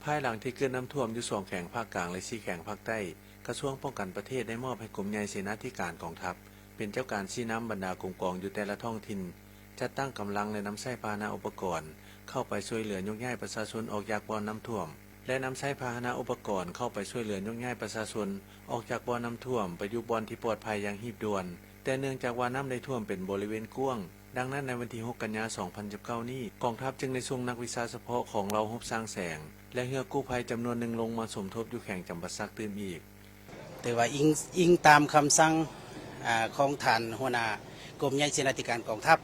ພາຍຫຼັງທີ່ເກີດນ້ຳຖ້ວມຢູ່ສອງແຂວງພາກກາງ ແລະ ສີ່ແຂວງພາກໃຕ້, ກະຊວງປ້ອງກັນປະເທດໄດ້ມອບໃຫ້ກົມໃຫຍ່ເສນາທິການກອງທັບ ເປັນເຈົ້າການຊີ້ນຳບັນດາກົມກອງຢູ່ແຕ່ລະທ້ອງຖິ່ນ ຈັດຕັ້ງກຳລັງ ແລະ ນຳໃຊ້ພາຫະນະອຸປະກອນເຂົ້າໄປຊ່ວຍເຫຼືອຍົກຍ້າຍປະຊາຊົນອອກຈາກບ່ອນນ້ຳຖ້ວມ ແລະ ນຳໃຊ້ພາຫະນະອຸປະກອນເຂົ້າໄປຊ່ວຍເຫຼືອຍົກຍ້າຍປະຊາຊົນອອກຈາກບ່ອນນ້ຳຖ້ວມໄປຢູ່ບ່ອນທີ່ປອດໄພຢ່າງຮີບດ່ວນ, ແຕ່ເນື່ອງຈາກວ່ານ້ຳໄດ້ຖ້ວມເປັນບໍລິເວນກວ້າງ, ດັ່ງນັ້ນໃນວັນທີຫົກ ກັນຍາ ສອງພັນສິບເກົ້ານີ້, ກອງທັບຈຶ່ງໄດ້ສົ່ງນັກວິຊາສະເພາະຂອງເຫຼົ່າຮົບຊ້າງແສງ ແລະ ເຮືອກູ້ໄພຈຳນວນໜຶ່ງລົງມາສົມທົບຢູ່ແຂວງຈຳປາສັກຕື່ມອີກ. ແຕ່ວ່າອີງ ອີງຕາມຄຳສັ່ງ ອາ ຂອງທ່ານຫົວໜ້າກົມໃຫຍ່ເສນາທິການກອງທັບ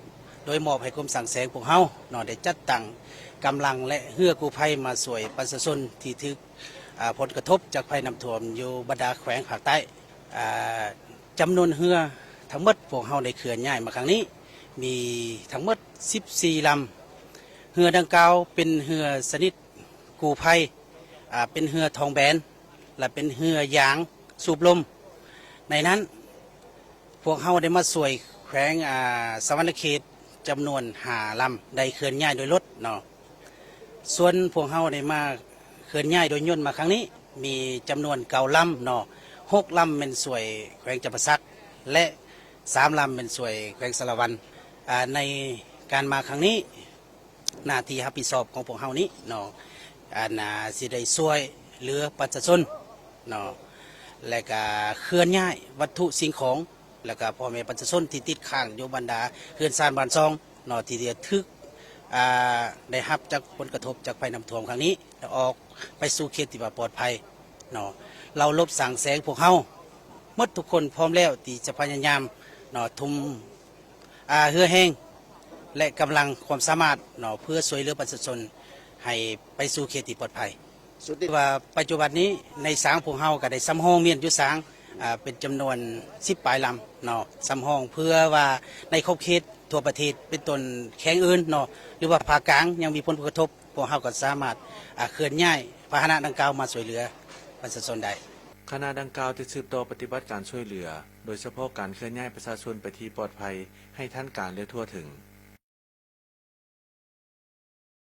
ໂດຍມອບໃຫ້ກົມສ້າງແສງພວກເຮົາເນາະ ໄດ້ຈັດຕັ້ງກຳລັງ ແລະ ເຮືອກູ້ໄພມາຊ່ວຍປະຊາຊົນທີ່ຖືກ ອາ ຜົນກະທົບຈາກໄພນ້ຳຖ້ວມຢູ່ບັນດາແຂວງພາກໃຕ້ ອາ ຈຳນວນເຮືອທັງໝົດພວກເຮົາໄດ້ເຄື່ອນຍ້າຍມາຄັ້ງນີ້ ມີທັງໝົດສິບສີ່ລຳ. ເຮືອດັ່ງກ່າວເປັນເຮືອຊະນິດກູ້ໄພ ອາ ເປັນເຮືອທ້ອງແບນ ແລະ ເປັນເຮືອຢາງສູບລົມ. ໃນນັ້ນ ພວກເຮົາໄດ້ມາຊ່ວຍແຂວງ ອາ ສະຫວັນນະເຂດຈຳນວນຫ້າລຳ ໄດ້ເຄື່ອນຍ້າຍໂດຍລົດເນາະ. ສ່ວນພວກເຮົາໄດ້ມາເຄື່ອນຍ້າຍໂດຍຍົນມາຄັ້ງນີ້ ມີຈຳນວນເກົ້າລຳເນາະ, ຫົກລຳແມ່ນຊ່ວຍແຂວງຈຳປາສັກ ແລະ ສາມລຳແມ່ນຊ່ວຍແຂວງສາລະວັນ. ອາ ໃນການມາຄັ້ງນີ້ ໜ້າທີ່ຮັບຜິດຊອບຂອງພວກເຮົານີ້ເນາະ ອັນ ອາ ຊິໄດ້ຊ່ວຍເຫຼືອປະຊາຊົນເນາະ ແລະກະເຄື່ອນຍ້າຍວັດຖຸສິ່ງຂອງ ແລະກະພໍ່ແມ່ປະຊາຊົນທີ່ຕິດຄ້າງຢູ່ບັນດາເຮືອນຊານບ້ານຊ່ອງເນາະ ທີ່ໄດ້ຖືກ ອາ ໄດ້ຮັບຈາກຜົນກະທົບຈາກໄພນ້ຳຖ້ວມຄັ້ງນີ້ ແລະອອກໄປສູ່ເຂດທີ່ວ່າປອດໄພເນາະ. ເຫຼົ່າຮົບສ້າງແສງພວກເຮົາໝົດທຸກຄົນພ້ອມແລ້ວທີ່ຈະພະຍາຍາມເນາະ ທຸ່ມ ອາ ເຫື່ອແຮງ ແລະ ກຳລັງຄວາມສາມາດເນາະ ເພື່ອຊ່ວຍເຫຼືອປະຊາຊົນໃຫ້ໄປສູ່ເຂດທີ່ປອດໄພ. ສຸດທີ່ວ່າປັດຈຸບັນນີ້ໃນສາງພວກເຮົາກໍໄດ້ສຳຮອງມ້ຽນຢູ່ສາງ ອາ ເປັນຈຳນວນສິບປາຍລຳເນາະ, ສຳຮອງເພື່ອວ່າໃນຂອບເຂດທົ່ວປະເທດ ເປັນຕົ້ນແຂວງອື່ນເນາະ ຫຼືວ່າພາກກາງຍັງມີຜົນກະທົບ ພວກເຮົາກໍສາມາດ ອາ ເຄື່ອນຍ້າຍພາຫະນະດັ່ງກ່າວມາຊ່ວຍເຫຼືອປະຊາຊົນໄດ້. ຄະນະດັ່ງກ່າວຈະສືບຕໍ່ປະຕິບັດການຊ່ວຍເຫຼືອ ໂດຍສະເພາະການເຄື່ອນຍ້າຍປະຊາຊົນໄປທີ່ປອດໄພໃຫ້ທັນການ ແລະ ທົ່ວເຖິງ.